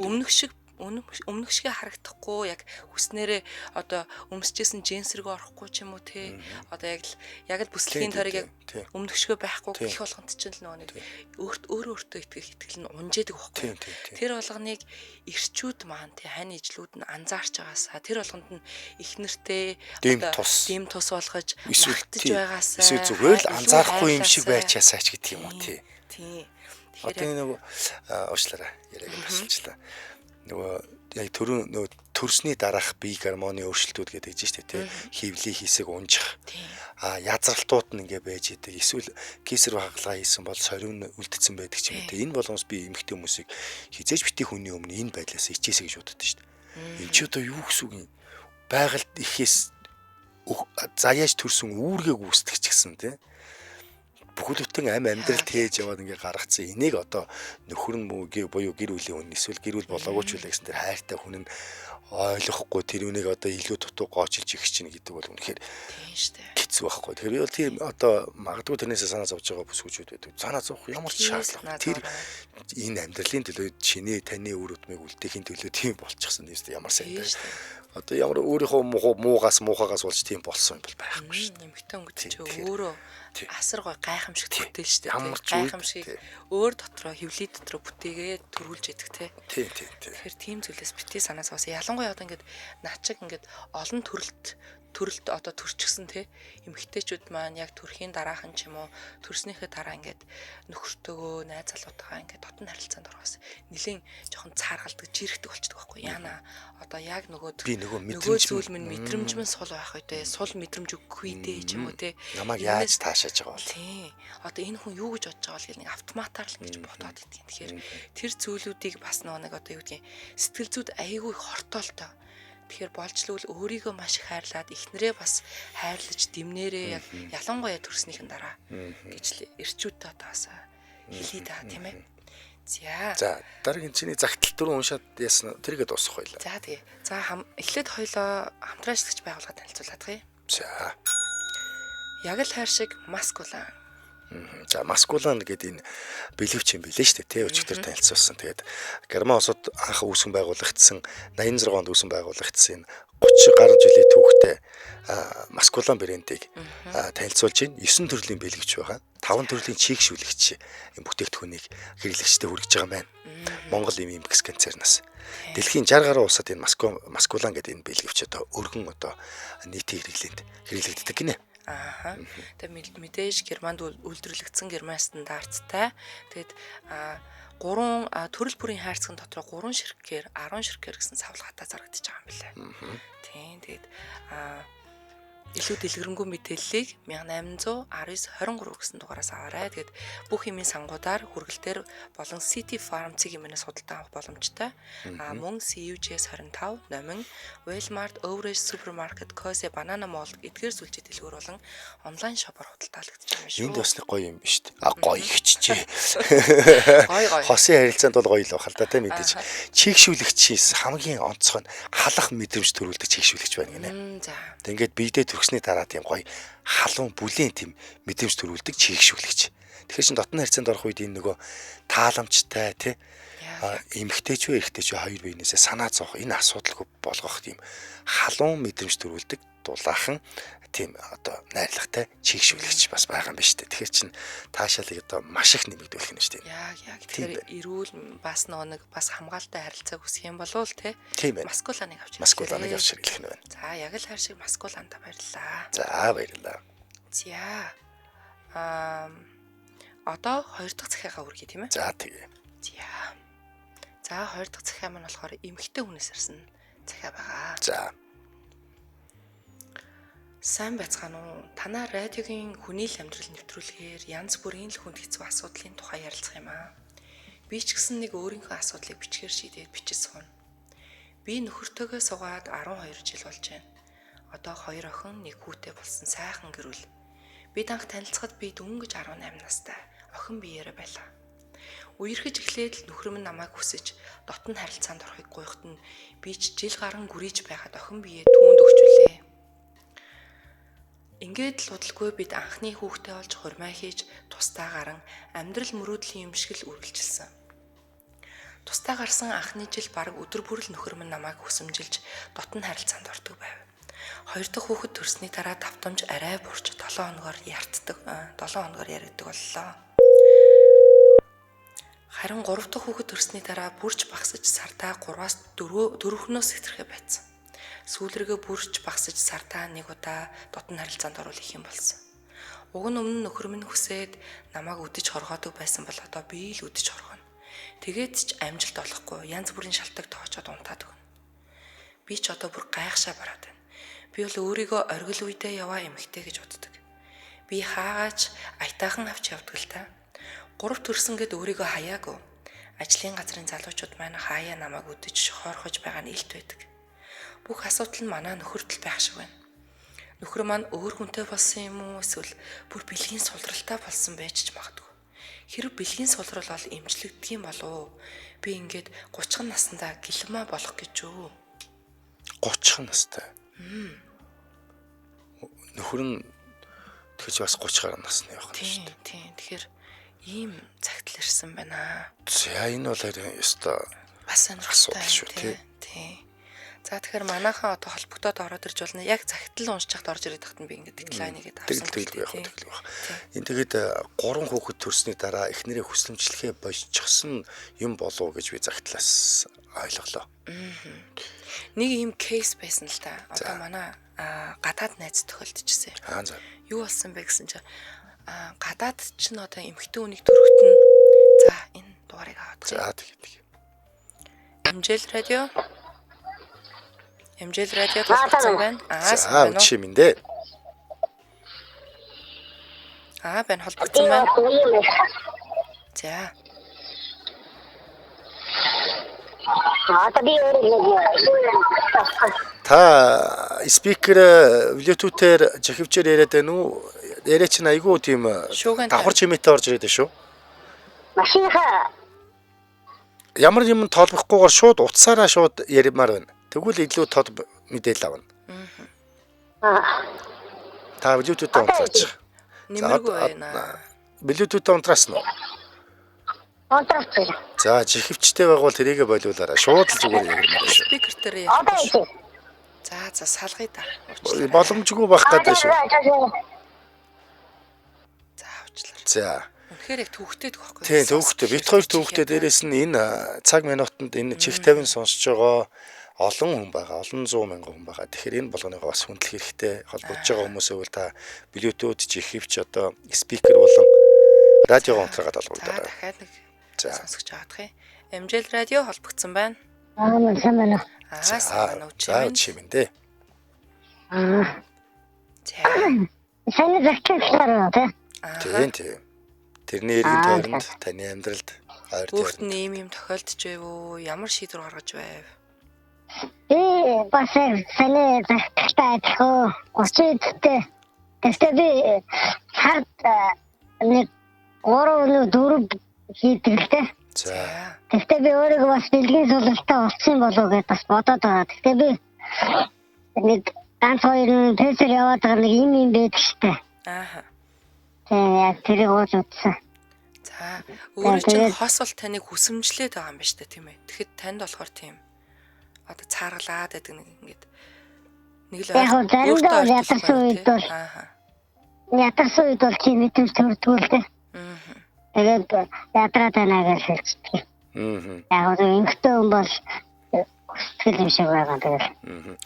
Өмнөх шиг өмнөх шигэ харагдахгүй яг хүснээрээ одоо өмсөжсэн джинс рүү орохгүй ч юм уу те одоо яг л бүслэгийн тойрог яг өмнөх шигэ байхгүй гэх болгонд чинь л нөгөө нэг өөрт өөрөө өөртөө итгэх итгэл нь унжээдэг байхгүй. Тэр болгоныг эрчүүд маань те хань ижлүүд нь анзаарч байгаасаа тэр болгонд нь их нэртэй дэм тус болгож магтаж байгаасаа эсвэл зүгээр л анзаарахгүй юм шиг байчаасаа ч гэдэг юм уу тий. Тий. Тэгэхээр нөгөө уучлаарай яриаг тасалчлаа. Нөгөө яг түрүүн нөгөө төрсний дараах бие гормоны өөрчлөлтүүд гэдэг чинь шүү дээ тий. Хөвлийн хэсэг унжих. А язралтууд нь ингээ байж идэг. Эсвэл кесар хагалгаа хийсэн бол сорив нь үлдсэн байдаг ч юм уу тий. Энэ болгоноос би эмэгтэй хүмүүсийг хизээж бити хүний өмнө энэ байдлаас ичээсэй гэж боддог шүү дээ. Энд чи одоо юу гэсэн үг юм? Байгальд ихээс заяаж төрсөн үүргээ гүйцэтгэх ч гэсэн тий. Бүхэл бүтэн ам амьдрал тээж яваад ингээ гаргацсан. Энийг одоо нөхөр нь буюу гэр бүлийн хүн эсвэл гэр бүл болоогүй ч үлээ гэсэн тэр хайртай хүн нь ойлгохгүй тэр үнийг одоо илүү дутуу гоочилж их чинь гэдэг бол үнэхээр тийм шүү дээ. Хэцүү байхгүй. Тэр бол тийм одоо магадгүй тэрнээсээ санаа зовж байгаа бүсгүүчүүд байдаг. Санаа зовх ямар ч шаардлага. Тэр энэ амьдралын төлөө чиний таны үр удмыг үлдээхийн төлөө тийм болчихсон юм шүү дээ. Ямар сайн. Одоо ямар өөрийнхөө муугаас муухагаас болж тийм болсон юм бол байхгүй шүү дээ. Эмэгтэй өнгөт чи өөрөө асар гой гайхамшиг бүтээл шүү дээ. Гайхамшиг өөр дотроо хөвлий дотроо бүтээгээ төрүүлж идэг те. Тийм тийм тийм. Тэгэхээр тийм зүйлээс битгий санаа зовоос. Ялангуяа одоо ингээд начиг ингээд олон төрөлт одоо төрчихсөн те эмэгтэйчүүд маань яг төрхийн дараахан ч юм уу төрснийхээ дараа ингээд нөхөртөөгөө найз залуутайгаа ингээд дотн харилцаанд орохоос нэлээн жоохон цааргалдаг, жирэгдэг болчдөг байхгүй. Яна одоо яг нөгөө зүйл минь мэдрэмж минь сул байх үедээ сул мэдрэмж өгөхгүй дээ ч юм уу те. Намайг яаж таашааж байгаа бол. Тийм. Одоо энэ хүн юу гэж бодож байгаа бол гэл нэг автоматар л ингэж бодоод идэх. Тэгэхээр тэр зүйлүүдийг бас нөгөө нэг одоо юу гэдгийг сэтгэл зүйд айгүй их хортоолтой. Тэгэхээр болжлуул өөрийгөө маш их хайрлаад эхнэрээ бас хайрлаж дэмнээрээ яг ялангуяа төрснийхэн дараа гэж л эрчүүдтэй одоо бас хэлье да тийм ээ. За. За дараагийн чиний загтал дөрөв уншаад яасан тэргээ дуусгах байлаа. За тэгээ. За эхлээд хоёлоо хамтран ажиллагч байгууллага танилцуулаад юм. За. Яг л хайр шиг маскулан. За маскулан гэдэг энэ бэлэвч юм билээ шүү дээ тий өчигдөр танилцуулсан. Тэгээд Герман улсад анх үүсгэн байгуулагдсан 86 онд үүсгэн байгуулагдсан энэ 30 гаруй жилийн түүхтэй маскулан брендийг танилцуулж байна. 9 төрлийн бэлгэвч байгаа. 5 төрлийн чийгшүүлэгч энэ бүтээгдэхүүнийг хэрэглэгчдэд хүргэж байгаа юм байна. Монгол им импекс концернаас. Дэлхийн 60 гаруй улсад энэ маскулан гэдэг энэ бэлгэвч одоо өргөн одоо нийтийн хэрэглээнд хэрэглэгддэг гинэ. Аа. Тэгээ мэдээж Германд үйлдвэрлэгдсэн герман стандарттай. Тэгээд гурван төрөл бүрийн хайрцагын дотор 3 ширхгээр 10 ширхгээр гэсэн савлгаатай зарагдаж байгаа юм билээ. Тийм. Тэгээд илүү дэлгэрэнгүй мэдээллийг 1819 23 гэсэн дугаараас аваарай. Тэгээд бүх юмын сангуудаар хүргэлтээр болон City Farm цэг юмнаас худалдан авах боломжтой. Мөн CUJS 25, Номин, Walmart, Overage Supermarket, Cose, Banana Mall эдгээр сүлжээ дэлгүүр болон онлайн шопоор худалдаалагдаж байгаа юм шүү. Энд бас нэг гоё юм биш үү? А гоё хичжээ. Гоё гоё. Хосын харилцаанд бол гоё л байх л да тийм мэдээж. Чийгшүүлэгчээс хамгийн онцгой нь халах мэдрэмж төрүүлдэг чийгшүүлэгч байна гинэ. За. Ингээд биедээ төрхсний дараа тийм гоё халуун бүлийн тийм мэдрэмж төрүүлдэг чийгшүүлэгч. Тэгэхээр чин дотны харьцаанд орох үед энэ нөгөө тааламжтай тий эмэгтэйч вэ эрэгтэйч вэ хоёр биенээсээ санаа зовох энэ асуудалгүй болгох тийм халуун мэдрэмж төрүүлдэг дулаахан тийм одоо найрлагатай чийгшүүлэгч бас байгаа юм байна шүү дээ. Тэгэхээр чин таашаалыг одоо маш их нэмэгдүүлэх нь шүү дээ. Яг тэгэхээр эрүүл бас нөгөө нэг бас хамгаалтай харилцааг хүсэх юм болов те. Маскуланыг авч маскуланыг авч хэрэглэх нь байна. За яг л хайр шиг маскуланда баярлалаа. За баярлалаа. За одоо хоёр дахь захиагаа үргэе тийм ээ. За тэгээ. За. За хоёр дахь захиа маань болохоор эмэгтэй хүнээс ирсэн захиа байгаа. За. Сайн байцгаана уу? Танаа радиогийн хүний л амьдрал нэвтрүүлгээр янз бүрийн л хүнд хэцүү асуудлын тухай ярилцах юм аа. Би ч гэсэн нэг өөрийнхөө асуудлыг бичгээр шийдээд бичиж сууна. Би нөхөртөөгөө суугаад 12 жил болж байна. Одоо хоёр охин, нэг хүүтэй болсон сайхан гэрүүл. Бид анх танилцахад би дөнгөж 18 настай охин биеэрээ байлаа. Үерхэж эхлээд л нөхөр минь намайг хүсэж дотн харилцаанд орохыг гуйхад нь би ч жил гарan гүрийж байхад охин биеэ түүнд өгчүүлээ. Ингээд л удалгүй бид анхны хүүхдээ олж хурмаа хийж тусдаа гарan амьдрал мөрөөдлийн юм шиг л үргэлжилсэн. Тусдаа гарсан анхны жил бараг өдөр бүр л нөхөр минь намайг хүсэмжилж дотн харилцаанд ордог байв. Хоёр дахь хүүхэд төрсний дараа давтамж арай бурч 7 хоногор яртдаг, 7 хоногор яригддаг боллоо. Харин 3 дахь хүүхэд төрсний дараа бүрч багсаж сартаа 3-аас 4-нөөс хэтэрхий байцсан. Сүүлрээгээ бүрч багсаж сартаа нэг удаа дотн харилцаанд орвол их юм болсон. Уг нь өмнө нөхөр минь хүсээд намайг үдэж хоргоодог байсан бол одоо би л үдэж хоргоно. Тэгээд ч амжилт олохгүй янз бүрийн шалтгаан тоочоод унтаад өгнө. Би ч одоо бүр гайхшаа бараад байна. Би бол өөрийгөө оргил үедээ яваа эмэгтэй гэж боддог. Би хаагаач аятайхан авч явдаг л та. 3 төрсөн гэд өөрийгөө хаяагүй. Ажлын газрын залуучууд маань хаяа намайг үдэж шохоорхож байгаа нь илт байдаг. Бүх асуудал нь манай нөхөртөл байх шиг байна. Нөхөр маань өөр хүнтэй болсон юм уу эсвэл бүр бэлгийн сулралтай болсон байж ч магадгүй. Хэрв бэлгийн сулрал бол эмчлэгдэх юм болов уу? Би ингээд 30 наснда гэлмаа болох гэж үү? 30 настай. Нөхөр нь тэгж бас 30 гаруй насны байх нь шүү дээ. Тийм. Тэгэхээр ийм цагтл ирсэн байна. За энэ бол ёстой бас сонирхолтой шүү тий. Тийм. За тэгэхээр манайхан одоо холбогдоод ороод ирж болно. Яг цагтл уншиж хахад орж ирээд тахт нь би ингээд decline хийгээд авсан. Тэгэл яг тэгэл байх. Энэ тэгээд 3 хүүхэд төрсний дараа эхнэрээ хүслэмжлэхээ болчихсон юм болов уу гэж би загтлаас ойлголоо. Нэг ийм кейс байсан л та. Одоо манай гадаад найз тохиолдчихсэн. Аа за. Юу болсон бэ гэсэн чинь гадаад чинь одоо эмэгтэй хүнийг төрөхт нь за энэ дугаарыг аваад. За тэг. MJL радио. MJL радио холбогдсон байна. Аа сайн байна уу? Чи минь дээ. Аа байна холбогдсон байна. За. Одоо би өөрөө та спикер Bluetooth-ээр жихвчээр яриад байна уу? Яриа чинь айгүй тийм давхар чимээтэй орж ирээд байна шүү. Машиныхаа ямар юм толбохгүйгээр шууд утсаараа шууд яримаар байна. Тэгвэл илүү тод мэдээлэл авна. Та Bluetooth-тэй унтраач. Нэмэргүй байна. Bluetooth-тэй унтраасан уу? Унтраасан. За, жихвчтэй байгуул тэрийгэ болиулаарай. Шууд л зүгээр яримаар шүү. Спикер дээр яах. За, за салгая да. Боломжгүй байх гэдэг шүү. За, уучлаарай. За. Үнэхээр яг төвхтэй дэх байхгүй. Тийм, төвхтэй. Бит хоёр төвхтэй. Дээрээс нь энэ цаг минутанд энэ чих 50 сонсож байгаа олон хүн байгаа, олон зуун мянган хүн байгаа. Тэгэхээр энэ болгоныгоо бас хүндлэх хэрэгтэй. Холбогдож байгаа хүмүүсээ бол та Bluetooth, жихвч одоо спикер болон радиогоо унтраагаад холбогдоорой. За дахиад нэг сонсогч авах юм. MJL радио холбогдсон байна. Аа сайн байна уу? Аа сайн байна уу? За чи минь дээ. Аа. За. Сайн захиалгаар тий. Тийм тийм. Тэрний эргэн тойронд таны амьдралд ойр тойронд өөрт нь ийм юм тохиолдож байв уу? Ямар шийдвэр гаргаж байв? Би бас сайн захиалтай адилхан 30 эдтэй. Гэхдээ би сард нэг 3 4 хийдэг л дээ. За. Гэхдээ би өөрийгөө бас бэлгийн сулралтай болсон болов уу гэж бас бодоод байгаа. Гэхдээ би нэг ганц хоёр пэсэр яваад байгаа нэг юм юм байдаг штэ. Ааха. Тийм яг тэрийг ууж утсан. Аа, өөрөө чинь хос бол таныг хүсэмжлээд байгаа юм байна шүү дээ, тийм ээ. Тэгэхэд танд болохоор тийм одоо цааргалаад байдаг нэг ингээд нэг л Яг гоо заримдаа бол ядарсан үед бол ядарсан үед бол тийм мэдрэмж төрдгөө л дээ. Тэгээд ядраад байна гэж хэлчихдэг. Яг гоо эмэгтэй хүн бол хүсдэг юм шиг байгаа тэгэл.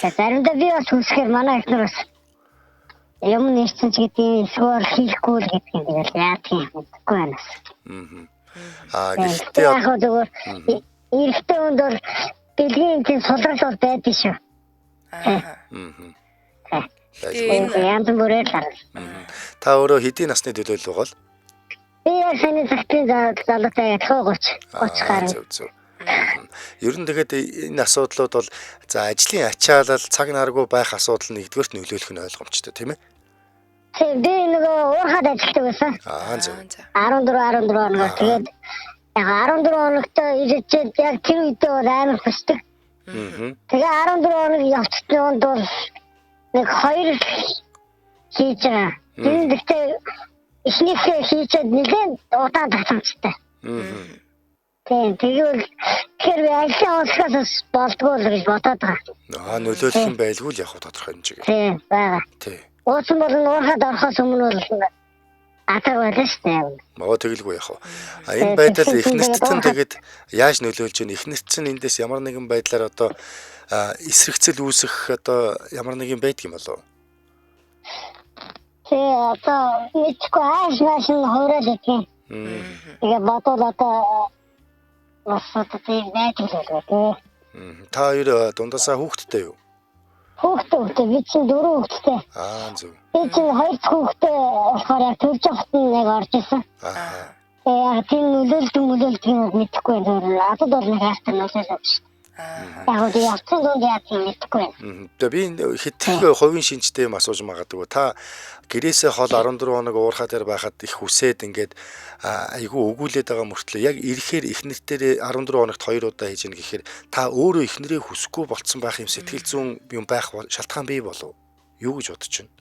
Тэгээд заримдаа би бас хүсэхээр манай эхнэр бас юм нэрсэн ч гэдэг эсвэл хийхгүй л гэдэг юм тэгэл яадаг юм мэдэхгүй байна. Аа гэхдээ яг гоо зүгээр эрэгтэй хүнд бол бэлгийн тийм сулрал бол байдаг шүү. Аа. Энэ янз бүрээр л харна. Та өөрөө хэдийн насны төлөөлөл байгаа л? Би яг саний цагтын залуутай адилхан 30 30 гаруй. Зөв зөв. Ер нь тэгээд энэ асуудлууд бол за ажлын ачаалал, цаг наргүй байх асуудал нэгдүгээрт нөлөөлөх нь ойлгомжтой тийм ээ? Тийм би нөгөө уурхад ажилладаг байсан. Аа зөв. 14 14 хоногор тэгээд яг 14 хоногт ирчээд яг тэр үедээ бол амар хүсдэг. Тэгээ 14 хоног явцсан онд бол нэг хоёр хийж байгаа. Тэр гэхдээ эхнийхээ хийчихэд нэлээд удаан татамжтай. Тийм тэгвэл тэгэхээр би ажлын онцлогоос бас болдгоо л гэж бодоод байгаа. Аа нөлөөлөх юм байлгүй л яг тодорхой хэмжээгээр. Тийм байгаа. Тий. Уусан бол уурхад орохоос өмнө бол адаг байлаа шүү дээ. Мөө тэгэлгүй яг. А энэ байдал эхнэрт чинь тэгээд яаж нөлөөлж байна? Эхнэрт чинь эндээс ямар нэгэн байдлаар одоо эсрэгцэл үүсэх одоо ямар нэгэн байдаг юм болов уу? Тий одоо мэдгүй ааш нааш нь хуврал идэх. Тэгээ бодвол одоо бас одоо тийм байдаг л байлгаа тий. Та хоёр дундаасаа хүүхэдтэй юу? Хүүхэдтэй би чинь 4 хүүхэдтэй. Аа зөв. Би чинь 2 дахь хүүхэдтэй болохоор яг төрж явахад нь яг орж исэн. Аа. Тэгээ яг тийм нөлөөлдөг мөлөөлдөг юм мэдэхгүй байна. Зүгээр надад бол нэг хайртай нөлөөлөв шүү. Яг үгүй явцсан дунд яа тийм мэдэхгүй байна. Тэгээ би хэдхэн хувийн шинжтэй юм асууж магадгүй. Та гэрээсээ хол 14 хоног уурхаа дээр байхад их хүсээд ингээд айгүй өгүүлээд байгаа мөртлөө яг ирэхээр эхнэртээ 14 хоногт 2 удаа хийж гин гэхээр та өөрөө эхнэрээ хүсэхгүй болцсон байх юм сэтгэл зүйн юм байх шалтгаан бий болов юу гэж бодож байна?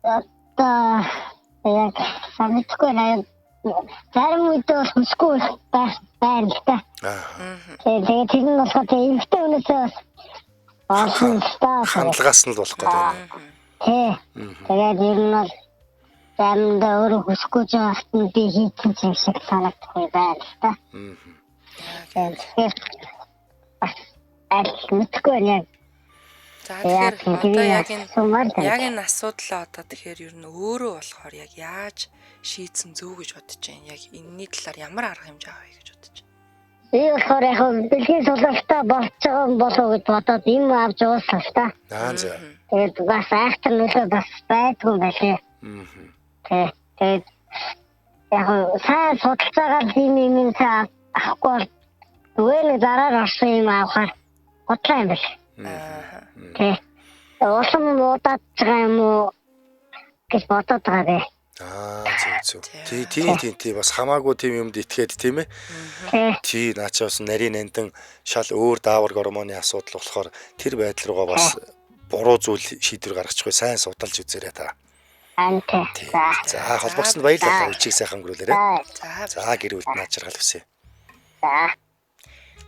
Одоо яг санагдахгүй байна. Зарим үед бол хүсэхгүй байх байна л та. Аа. Тэгээ тэр нь болохоор тэгээ эмэгтэй хүнээсээ бас олсон л та. Хандлагаас нь л болох гэдэг байна. Тий. Тэгээд ер нь бол заримдаа өөрөө хүсэхгүй жаагт нь би хийсэн юм шиг санагдах үе байна л та. Тэгэхээр бас аль мэдэхгүй байна яг. За тэгэхээр одоо яг энэ асуудлаа одоо тэгэхээр ер нь өөрөө болохоор яг яаж шийдсэн зөв гэж бодож байна. Яг энэний талаар ямар арга хэмжээ авъя гэж бодож байна. Би болохоор яг бэлгийн сулралтай болж байгаа юм болов уу гэж бодоод юм авч уусан л та. Аа за. Тэгээд бас айхтар нөлөө бас байдгүй юм байлээ. Тий. Тэгээд яг сайн судалцаагаар юм юм сайн авахгүй бол зүгээр нэг зараар орсон юм авахар бодлоо юм байна. Тий. Улам муудаад байгаа юм уу гэж бодоод байгаа би. Аа зөв зөв. Тий тий тий тий бас хамаагүй тийм юмд итгээд тийм ээ. Тий наа чи бас нарийн нандин шал өөр даавар гормоны асуудал болохоор тэр байдал руугаа бас буруу зүйл шийдвэр гаргачихгүй сайн судалж үзээрэй та. Тий. За холбогсонд баярлалаа. Үчиг сайхан өнгөрүүлээрэй. За За гэр бүлд наа жаргал хүсье. За.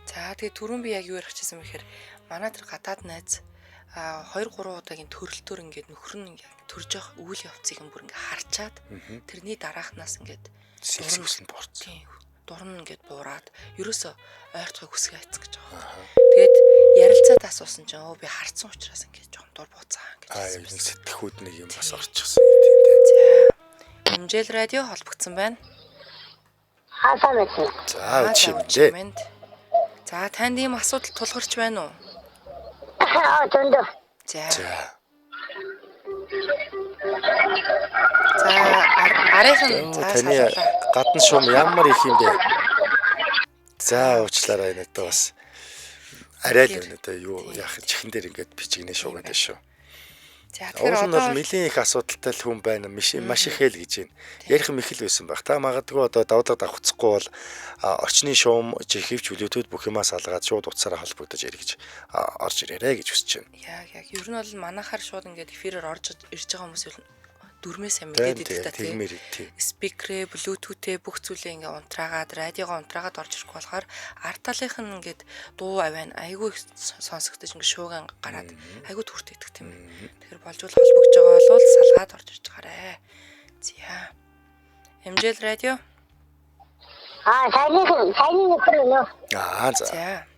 За тэгээ түрүүн би яг юу ярих гэсэн бэ гэхээр манай тэр гадаад найз 2 3 удаагийн төрөлтөөр ингээд нөхөр нь ингээд төрж явах үйл явцыг нь бүр ингээд харчаад тэрний дараахнаас ингээд Секс хүсэл нь буурсан. Тийм дуран ингээд буураад ерөөсө ойртохыг хүсгээ айц гэж байгаа. Тэгээд ярилцаад асуусан чинь өө би харцсан учраас ингээд жоохон дур бууцаа гэж Аа хэлсэн яг нэг байсан. сэтгхүүд нэг юм бас орчихсон юм тийм тий. За Хэмжээл радио холбогдсон байна. Хасаа мэднэ. За За, өчигдээ. мэнд. За танд ийм асуудал тулгарч байна уу? Аа зөндөө. За. За. За арийнхан за Таны салуулаа. гадна шум ямар их юм бэ? За уучлаарай надад бас арай л байна одоо юу яах чихэн дээр ингээд бичигнэ шуугаад байна шүү. За тэгэхээр Уул нь бол одоо нэлийн их асуудалтай л хүн байна. Маш их л гэж байна. Ярих юм их л байсан байх. Та магадгүй одоо давдлага давхцахгүй бол орчны шуум, чихэвч, бүлээтүүд бүх юмаа салгаад шууд утсаараа холбогдож эргэж орж ирээрэй гэж хүсэж байна. яг яг ер нь бол манайхаар шууд ингээд эфирээр орж ирж байгаа хүмүүс ер нь Дүрмээ сайн мэдээд идэх та тий. Тэгмээр тий. Спикерээ, блютүүтээ бүх зүйлээ ингээ унтраагаад, радиогоо унтраагаад орж ирэхгүй болохоор ард талынх нь ингээд дуу аваа айгүй их сонсогдож ингээ шууган гараад айгүй төрт идэх тийм ээ. Тэгэхээр болжвол холбогдож байгаа бол салгаад орж ирж байгаарэ. За. MJL радио. Аа, саяных саяны нөхөр нөө. Аа за. За.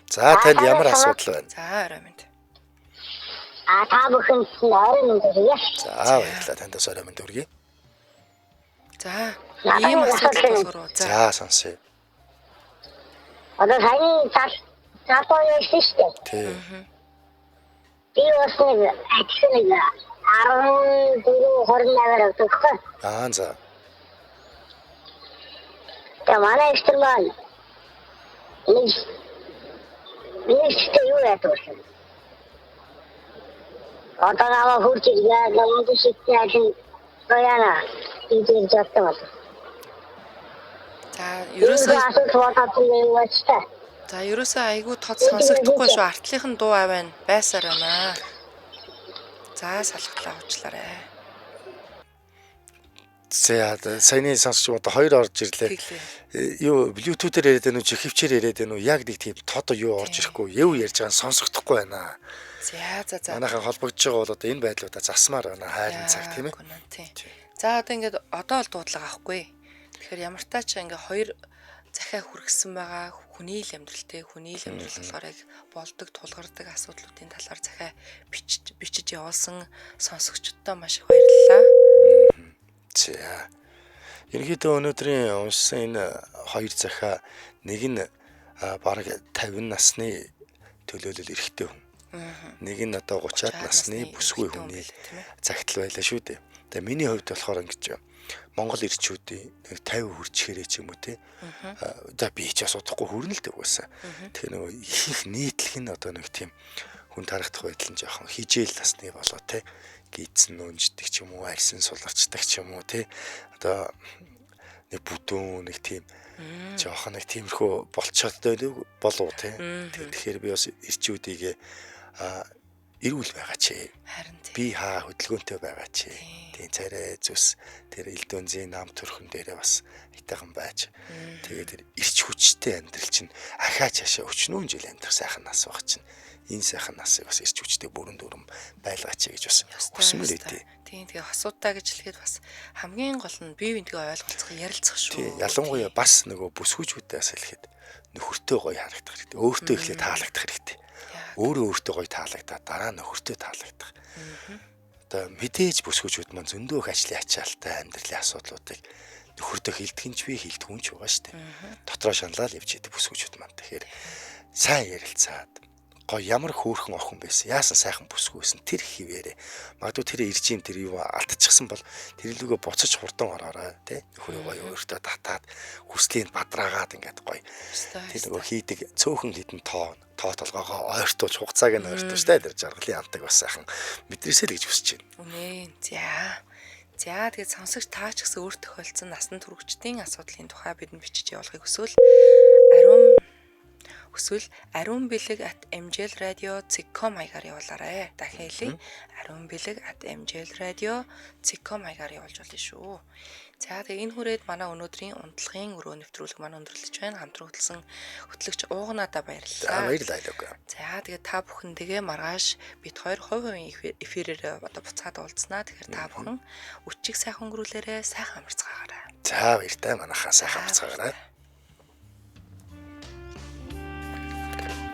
За танд ямар асуудал байна? За орой минь. Аа, та бүхэнд нь орой минь хүргье. За баярлалаа. Танд бас орой минь хүргье. За. Надад Ийм нэг асуудал асуудал байна. болохоор за. За сонсъё. Одоо саяны зал залуу ярьсан шүү дээ. Тий. Би бас нэг адилхан нэг 14 28-аар явдаг байхгүй. Аа за. Тэгээ манай ихтер маань нэг нэгтэй юу яадаг вэ? Одоо намайг хурж ирээд намайг шигтэй алин гояна гэж боддог бол. За ерөөсөө асуудал болоод юм байна ч та. За ерөөсөө айгүй тод сонсогдохгүй шүү. Артлынх нь дуу аваа байсаар байна. За салгатлаа уучлаарай. За саяны сонсч одоо хоёр орж ирлээ. Тэглээ. Юу Bluetooth-ээр яриад байна уу, чихвчээр яриад байна уу? Яг нэг тийм тод юу орж ирэхгүй, юу ярьж байгааг нь сонсогдохгүй байна. За за за. Манайхан холбогдож байгаа бол одоо энэ байдлуудаа засмаар байна. Хайрын цаг тийм ээ. ээ. За одоо ингээд одоо л дуудлага авахгүй. Тэгэхээр ямар тач ингээ хоёр захиа хүргэсэн байгаа хүний л амьдралтэй хүний л амьдрал болохоор яг болдог тулгардаг асуудлуудын талаар захиа бичиж бичиж явуулсан сонсогчдод маш их баярлалаа. За. Ерөнхийдөө өнөөдрийн уншсан энэ хоёр захиа нэг нь бараг 50 насны төлөөлөл эрэгтэй хүн. Нэг нь одоо 30-аад насны бүсгүй эрэгтэй хүн хүний байлаа, тийм ээ. загтал байлаа шүү дээ. Тэгээ миний хувьд болохоор ингэж Монгол эрчүүдийн нэг 50 хүрчхээрээ ч юм уу те. За би ч бас удахгүй хүрнэ л дээ угаасаа. Тэгээ нөгөө ихэнх нийтлэг нь одоо нэг тийм хүн тарагдах байдал нь жоохон хижээл насны болоо те. Гидсэн нүнждэг ч юм уу, арьсан суларчдаг ч юм уу те. Одоо нэг бүдүүн нэг тийм жоохон нэг тиймэрхүү болцоод байдаг болов те. Тэгэхээр би бас эрчүүдийг эрүүл байгаа чи. Харин тийм. Би хаа хөдөлгөөнтэй байгаа чи. Тийм царай зүс тэр элдөнзийн нам төрхөн дээрээ бас айтайхан байж. Тэгээд тэр ирч хүчтэй амьдрал чинь ахаа чашаа өчнөөн жил амьдрах сайхан нас баг чинь. Энэ сайхан насыг бас ирч хүчтэй бүрэн дүүрэн байлгаач гэж бас хүсмээр өгдөө. Тийм тэгээ хосуудаа гэж хэлэхэд бас хамгийн гол нь бие биенийгээ ойлголцох, ярилцах шүү. Тийм ялангуяа бас нөгөө бүсгүүчүүдээс хэлэхэд нөхөртөө гоё харагдах хэрэгтэй. Өөртөө эхлээ таалагдах хэрэгтэй. Өөрөө өөртөө гоё таалагдаад дараа нөхөртөө таалагдах. Одоо мэдээж бүсгүүчүүд маань зөндөө их ажлын ачаалттай амьдралын асуудлуудыг нөхөртөө хилдэг нь ч би хилдэг хүн ч байгаа шүү дээ. Дотроо шаналал явж идэг бүсгүүчүүд маань. Тэгэхээр сайн ярилцаад гоё ямар хөөрхөн охин байсан. Яасан сайхан бүсгүй байсан. Тэр хിവэрэ. Магадгүй тэр ирж юм тэр юу алдчихсан бол тэр лүгөө буцаж хурдан ороорой тий. Нөхрөө гоё өөртөө татаад хүслийг бадраагаад ингээд гоё. Тэр нөгөө хийдэг цөөхөн хідэн тоо толгоогоо ойртуулж хугацааг нь ойртуулж тий. Тэр жаргалын амтаг бас сайхан мэдрээсэй л гэж хүсэж байна. Үнэ. За. За тэгээд сонсогч таа ч гэсэн өөр тохиолдсон насан туршидтын асуудлын тухай бидэнд бичиж явуулахыг хүсвэл ариун бэлэг@mjlradio.com маягаар явуулаарай. Дахин хэлье. Ариун бэлэг@mjlradio.com маягаар явуулж болно шүү. За тэгээ энэ хүрээд манай өнөөдрийн унтлагын өрөө нэвтрүүлэг маань өндөрлөж байна. Хамтран хөтлсөн хөтлөгч Уугнаадаа За баярлалаа. баярлалаа Илүүг. За тэгээ та бүхэндээ маргааш бид хоёр хувь хувийн эфирээр одоо буцаад уулзнаа. Тэгэхээр та бүхэн үчиг сайхан өнгөрүүлээрэй, сайхан амарцгаагаарай. За баяртай манайхаа сайхан амарцгаарай.